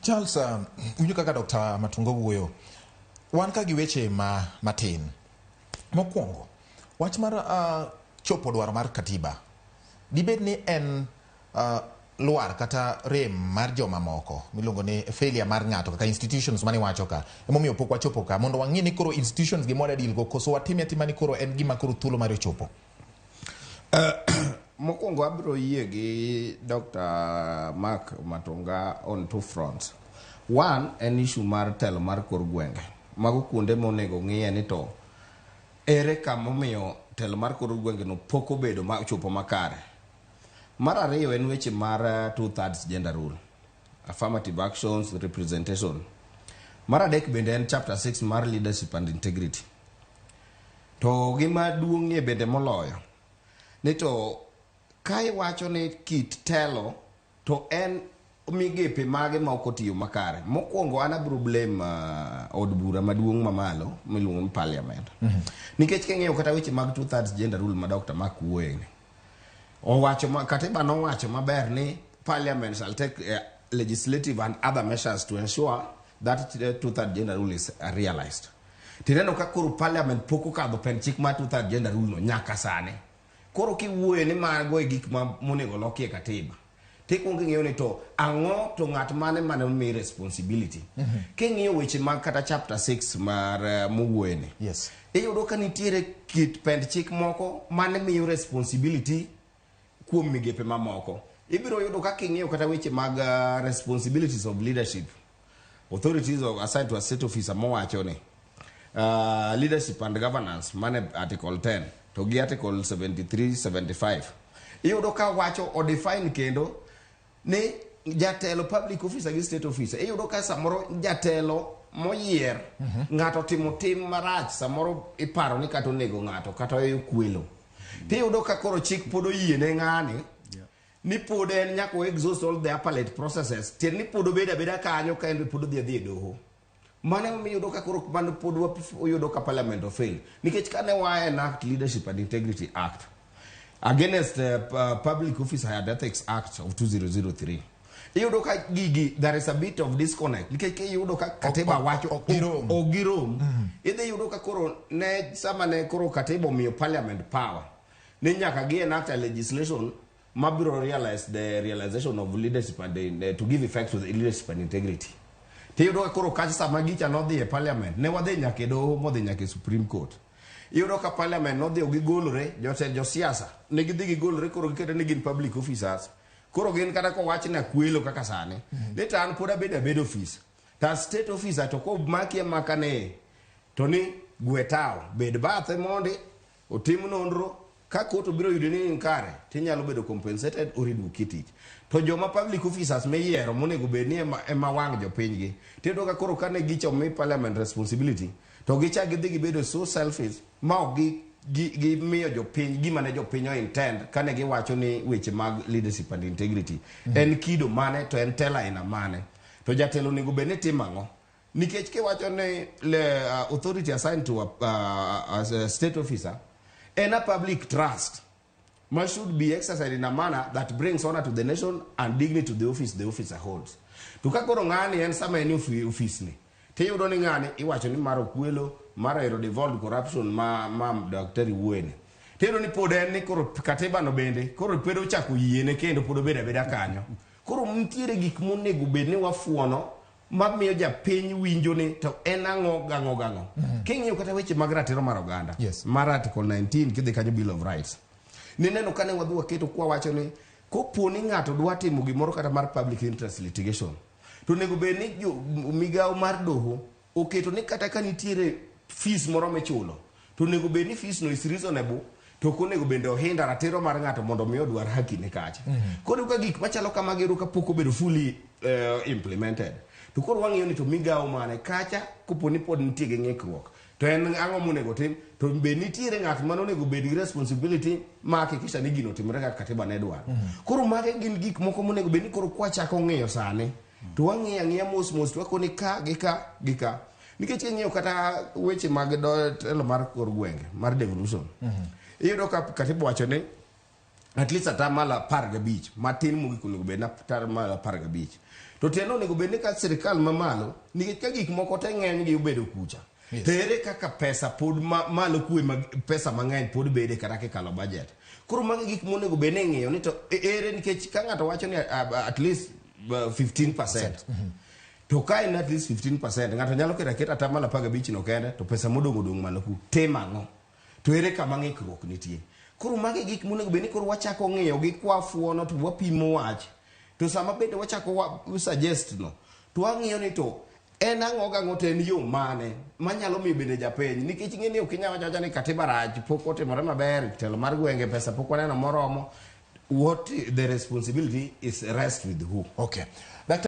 Charles, winjo kaka Dr. Matunga wuoyo. Wan ka gi weche ma matin. Mokwongo, wach mar chopo dwaro mar katiba dibed ni en lwar kata rem mar joma moko miluongo ni failure mar ng'ato kaka institutions mane wacho ka emomiyo pok wachopo ka mondo wang'i ni koro institutions gi mwada deal go koso watime atima ni koro en gima koro thuolo mare ochopo. Mokwongo abiro yie gi Dr. Mark Matunga on two fronts. One en issue mar telo mar kor gwenge. Mago kuonde monego ng'iye ni to ere kamomiyo telo mar kor gwenge no pok obedo ma ochopo makare. Mar ariyo en weche mar two thirds gender rule, affirmative actions, representation. Mar adek bende en chapter 6 mar leadership and integrity. To gima duong'ie bende moloyo ni to ka iwacho ni kit telo to en migepe mage ma ok otiyo makare. Mokwongo an abiro blame od bura maduong' mamalo miluongo ni parliament. Nikech king'iyo kata weche mag two thirds gender rule ma Dr. Mark wuoye ni owacho ma, katiba nowacho maber ni parliament shall take legislative and other measures to ensure that two third gender rule is realized. Tineno ka koro parliament pok okadho pen chik mar two third gender rule no nyaka sani. Koro kiwuoyo ni mago e gik ma monego lokie katiba. Tikuongo ing'iyo ni to ang'o to ng'at mane mane omi responsibility. King'iyo weche mag kata chapter 6 mar mowuoye ni. Iyudo ka nitiere kit pend chik moko mane miyo responsibility kuom migepe mamoko. Ibiro yudo ka king'iyo kata weche mag responsibilities of leadership authorities of assigned to a state officer mowacho ni leadership and governance mane article 10 to gi article 73 75 iyudo ka wacho o define kendo ni jatelo public officer gi state officer iyudo ka samoro jatelo moyier ng'ato timo tim marach samoro iparo ni kata onego ng'ato kata okwelo tiyudo ka koro chik pod oyie ne ng'ani ni pod en nyaka o exhaust all the appellate processes tiende ni pod obedo abeda kanyo ka en be pod odhi adhi e doho mano emomiyo iyudo ka koro mano pod wayudo ka parliament ofail nikech kane wa enact leadership and integrity act against public officer and ethics act of 2003 iyudo ka gigi there is a bit of disconnect nikech iyudo ka katiba wacho ok girom. ok girom idhi yudo ka koro ne sama ne koro katiba omiyo parliament power ni nyaka gi enact a legislation mabiro realize the realization of leadership and to give effect to the leadership and integrity tiyudo ka koro kacha sama gicha nodhi e parliament ne wadhi nyaka e doho modhi nyaka e supreme court iyudo ka parliament nodhi gigolore jotend josiasa ne gidhi gigolore koro giketo ni gin public officers koro gin kata kowach ni akwelo kaka sani ni to an pod abedo abed office to state officer to komaki amaka ne to ni gwe tawo bed bathe mondi otim nonro ka court obiro yudo ni in kare tinyalo bedo compensated or iduoki e tich to joma public officers miyiero monego bed ni ema wang' jopinygi tiyudo ka koro kane gicha omi parliament responsibility to gichak gidhi gibedo so selfish ma ok gimiyo jopiny gima ne jopiny o intend kane giwacho ni weche mag leadership and integrity en kido mane to en telo aina mane to jatelo onego bed ni timo ang'o nikech kiwacho ni le, authority assigned to as a state officer en a public trust ma should be exercised in a manner that brings honor to the nation and dignity to the office the officer holds. To ka koro ng'ani en sama en e office ni tiyudo ni ng'ani iwacho ni mar okwelo mar ero devolved corruption ma daktari wuoye ni tiyudo ni pod en ni koro katiba no bende koro pod ochako yiene kendo pod obedo abeda kanyo koro nitiere gik monego bed ni wafuono mamiyo japiny winjo ni to en ang'o gang'o gang'o king'iyo kata weche mag ratiro mar oganda mar article 19 kidhi kanyo bill of rights nineno kane wadhi waketo kwa wacho ni kopo ni ng'ato dwa timo gimoro kata mar public interest litigation to onego bed ni migawo mar doho oketo ni kata ka nitiere fees moro michulo to onego bed ni fees no is reasonable to ok onego bende ohinda ratiro mar ng'ato mondo mi odwar haki ne kacha. Koro ka gik machalo kamagi yudo ka pok obedo fully implemented to koro wang'iyo ni to migawo mane kacha kopo ni pod nitie gi ng'ikruok to en ang'o monego tim to be nitiere ng'at mane onego bed gi responsibility ma hakikisha ni gino otimore kaka katiba ne dwaro. Koro mage gin gik moko monego bed ni koro kwachako ng'iyo sani to wang'iyo ang'iya mos mos to wakoni ka gi ka gi ka nikech king'iyo kata weche mag telo mar kor gwenge mar devolution iyudo ka katiba wacho ni at least atamalo 15 matin mogik onego bed ni atamalo 15. To tiende onego bed ni ka sirikal mamalo, nikech ka gik moko te ng'eny gi obedo kucha. Yes. To ere kaka pesa pod ma, malo kwe ma, pesa mang'eny pod bede kata kikalo budget. Koro magi gik monego bed ni ing'iyo ni to ere nikech ka ng'ato wacho ni at least 15%. To ka en at least 15%, ng'ato nyalo keto aketa atamalo 15 no kende, to pesa modong' odong' malo ku. Tim ang'o? To ere kama ng'ikruok nitie? Koro magi gik monego bed ni koro wachako ng'iyo gi kwafuono to wapimo wach. To sama bende wachako wa suggest no, to wang'iyo ni to en ang'o gang'o to en yo mane manyalo miyo bende japiny nikech ing'e ni ok inyal wacho awacha ni katiba rach pok otimore maber telo mar gwenge pesa pok waneno moromo what the responsibility is rest with who Okay.